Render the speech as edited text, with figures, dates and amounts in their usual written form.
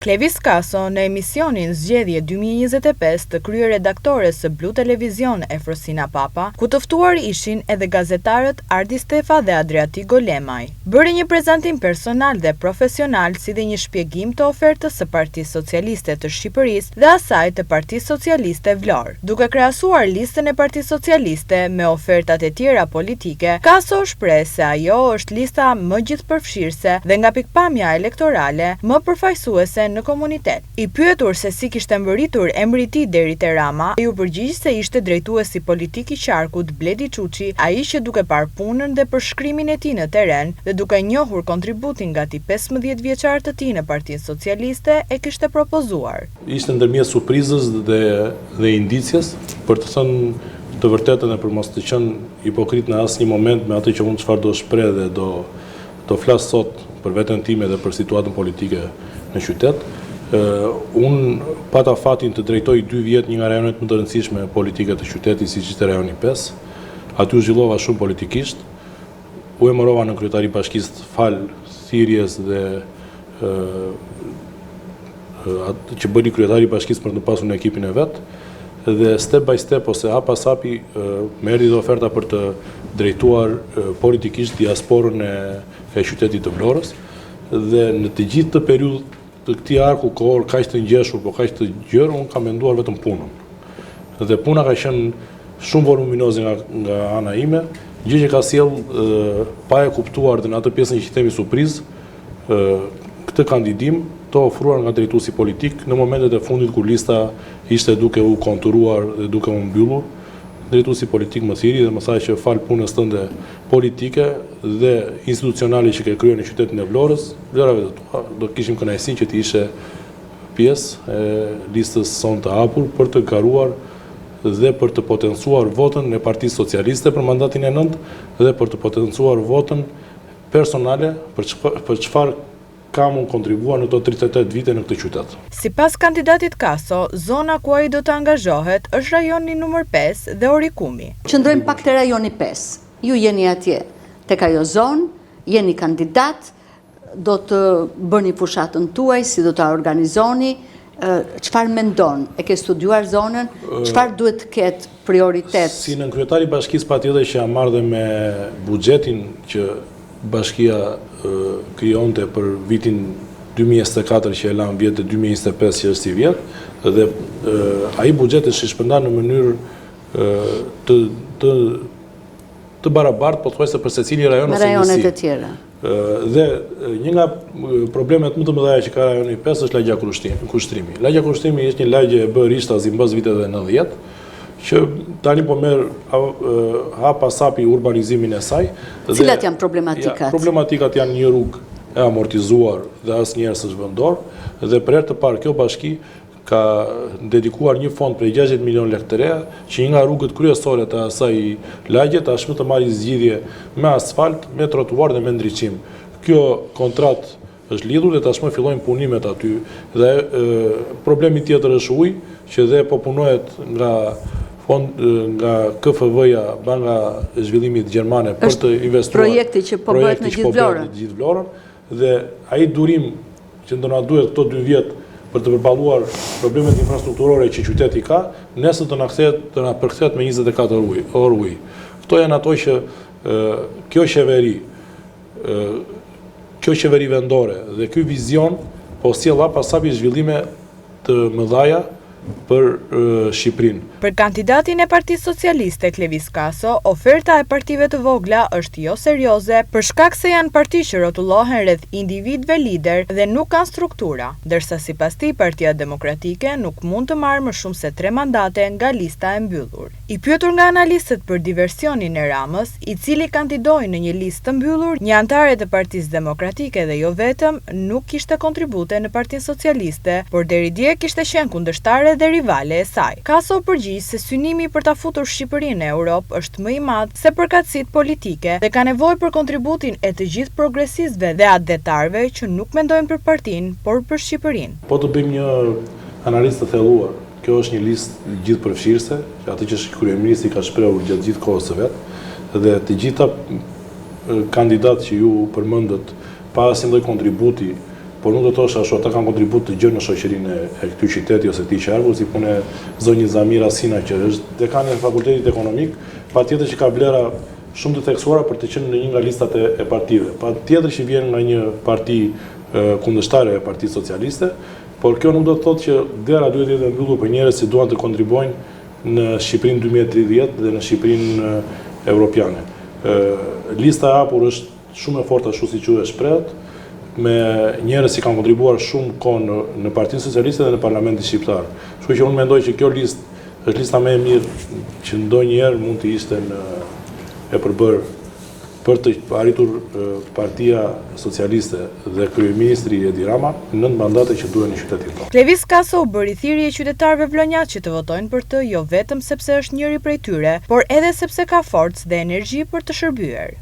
Klevis Kaso në emisionin Zgjedhje 2025 të kryeredaktores së Blu Televizion Efrosina Papa, ku të ftuar ishin edhe gazetarët Ardi Stefa dhe Adriatik Golemaj, bëri një prezantim personal dhe profesional si dhe një shpjegim të ofertës së Partisë Socialiste të Shqipërisë dhe asaj të Partisë Socialiste Vlorë. Duke krahasuar listën e Partisë Socialiste me ofertat e tjera politike, Kaso u shpreh se ajo është lista më gjithëpërfshirëse dhe nga pikëpamja elektorale më përfaqësuese në komunitet. I pyetur se si kishte mbërritur emri i tij deri te Rama, ai u përgjigj se ishte drejtuesi politik i qarkut Bledi Çuçi ai që duke parë punën dhe përshkrimin e tij në terren dhe duke njohur kontributin gati 15 vjeçar të tij në Partinë Socialiste e kishte propozuar. Ishte ndërmjet surprizës dhe dhe indicjes, për të thënë të vërtetën e për mos të qenë hipokrit në asnjë moment me atë që unë çfarë do shpreh dhe do do flas sot për veten time dhe për situatën politike në qytet. Unë pata fatin të drejtoj dy vjet një nga rajonet më të rëndësishme politike të qytetit, siç ishte rajoni 5. Aty u zhvillova shumë politikisht. U emërova nënkryetar i bashkisë falë thirrjes dhe që bëri kryetari i bashkisë për të pasur në ekipin e vet dhe step by step ose hap pas hapi më erdhi dhe oferta për të drejtuar politikisht diasporën e, e qytetit të Vlorës dhe në të gjithë të periudhë të këtij arku kohor kaq të ngjeshur, po kaq të gjerë, unë kam menduar vetëm punën. Dhe puna ka qenë shumë voluminoze nga, nga ana ime, gjë që ka sjellë pa e kuptuar dhe në atë pjesën që themi surprizë, këtë kandidim të ofruar nga drejtuesi politik në momentet e fundit kur lista ishte duke u konturuar dhe duke u mbyllur, drejtuesi politik më thirri dhe më tha që falë punës tënde politike dhe institucionale që ke kryer në qytetin e Vlorës, vlerave të tua, do kishim kënaqësinë që të ishe pjesë e listës sonë të hapur për të garuar dhe për të potencuar votën e Partisë Socialiste për mandatin e nëntë dhe për të potencuar votën personale për për çfarë kam unë kontribuar në këto 38 vite në këtë qytet. Sipas kandidatit Kaso, zona ku ai do të angazhohet është rajoni numër 5 dhe Orikumi. Qëndrojmë pak te rajoni 5. Ju jeni atje tek ajo zonë, jeni kandidat, do të bëni fushatën tuaj, si do ta organizoni, çfarë mendon, e ke studiuar zonën, çfarë duhet të ketë prioritet? Si nënkryetar i bashkisë patjetër që jam marrë dhe me buxhetin që bashkia krijonte për vitin 2024 që e lamë vjet dhe 2025 që është sivjet, dhe ai buxhet është i shpërndarë në mënyrë të të të barabartë pothuajse për secilin rajon ose njësi. Me rajonet e tjera. Dhe një nga problemet më të mëdha që ka rajoni 5 është lagja Kushtrimi. Lagja Kushtrimi është një lagje e bërë rishtazi mbas viteve 90, që tani po merr hap pas hapi urbanizimin e saj. Cilat janë problematikat? Ja, problematikat janë një rrugë e amortizuar dhe asnjëherë s'është vënë dorë, dhe për herë të parë kjo bashki ka dedikuar një fond prej 60 milion lekë të reja, që një nga rrugët kryesore të asaj lagje tashmë të marrë zgjidhje me asfalt, me trotuar dhe me ndriçim. Kjo kontratë është lidhur dhe tashmë fillojnë punimet aty. Dhe problemi tjetër është uji, që dhe po punohet nga fond nga KFW-ja, Banka e Zhvillimit Gjermane për të investuar projekti që po bëhet në gjithë Vlorën. Në gjithë Vlorën dhe ai durim që do na duhet këto dy vjet për të përballuar problemet infrastrukturore që qyteti ka, nesër do na kthehet, do na përkthehet me 24 ujë, orë ujë. Këto janë ato që kjo qeveri, kjo qeveri vendore dhe ky vizion po sjell hap pas hapi zhvillime të mëdhaja për Shqipërinë. Për kandidatin e Partisë Socialiste, Klevis Kaso, oferta e partive të vogla është jo serioze për shkak se janë parti që rrotullohen rreth individëve liderë dhe nuk kanë struktura, ndërsa sipas tij Partia Demokratike nuk mund të marrë më shumë se tre mandate nga lista e mbyllur. I pyetur nga analistët për diversionin e Ramës, i cili kandidoi në një listë të mbyllur, një anëtare të Partisë Demokratike dhe jo vetëm, nuk kishte kontribute në Partinë Socialiste, por deri dje kishte qenë kundërshtare dhe rivale e saj. Kaso u përgjigj se synimi për ta futur Shqipërinë në Europë është më i madh se përkatësitë politike dhe ka nevojë për kontributin e të gjithë progresistëve dhe atdhetarëve që nuk mendojnë për partinë, por për Shqipërinë. Po të bëjmë një analizë të thelluar, Kjo është një listë gjithëpërfshirëse, që atë që kryeministri ka shprehur gjatë gjithë kohës së vet, dhe të gjitha kandidatët që ju përmendët pa asnjë lloj kontributi Por nuk do të thosha ashtu, ata kanë kontribut të gjerë në shoqërinë e këtij qyteti ose këtij qarku, si puna e zonjës Zamira Sina që është dekane e Fakultetit Ekonomik, patjetër që ka vlera shumë të theksuara për të qenë në një nga listat e, e partive. Patjetër që vjen nga një parti kundërshtare e Partisë Socialiste, por kjo nuk do të thotë që dera duhet të jetë e mbyllur për njerëz që duan të kontribuojnë në Shqipërinë 2030 dhe në Shqipërinë evropiane. Lista e hapur është shumë e fortë ashtu siç ju e shprehët, me njerëz që kanë kontribuar shumë kohë në, në Partinë Socialiste dhe në Parlamentin Shqiptar. Kështu që unë mendoj që kjo listë është lista më e mirë që ndonjëherë mund të ishte në e përbërë për të arritur Partia Socialiste dhe kryeministri Edi Rama nëntë mandate që duhen në qytetin tonë. Klevis Kaso u bëri thirrje qytetarëve vlonjatë që të votojnë për të jo vetëm sepse është njëri prej tyre, por edhe sepse ka forcë dhe energji për të shërbyer.